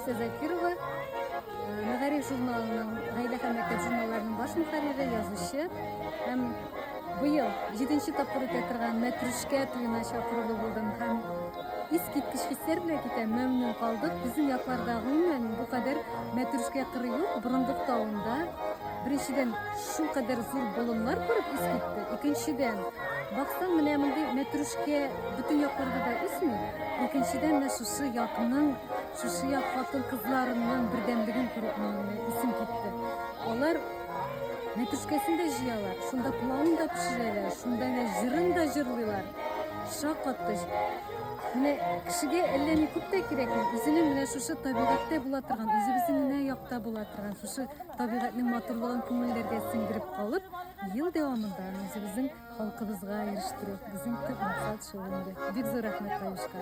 Алисә Закирова, Мәгариф журналының, Гаилә һәм мәктәп журналларының баш мөхәррире, язучы һәм быел җиденче тапкыр үтә торган Мәтрүшкә туена чакырулы булдым һәм искиткеч хисләр белән китәм, мәмнүн калдык. Безнең якларда гомумән бу кадәр мәтрүшкә кыры юк, Борындык тавында. Беренчедән, шул кадәр зур болыннар күреп ис китте. Икенчедән, баксаң, менә мондый мәтрүшкә бөтен якларда да үсми. Икенчедән, менә шушы якның, шушы як хатын-кызларының бердәмлеген күреп минем менә исем китте. Алар мәтрүшкәсен дә җыялар, шунда пылауын да пешерәләр, шунда әнә җырын да җырлыйлар. Шаккаткыч. Менә кешегә әллә ни күп тә кирәкми. Үзенең менә шушы табигатьтә була торган, үзебезнең генә якта була торган шушы табигатьнең матурлыгын күңелләргә сеңдереп калып, ел дәвамында аны үзебезнең халкыбызга ирештерү. Безнең төп максат шул инде. Бик зур рәхмәт Тавышка.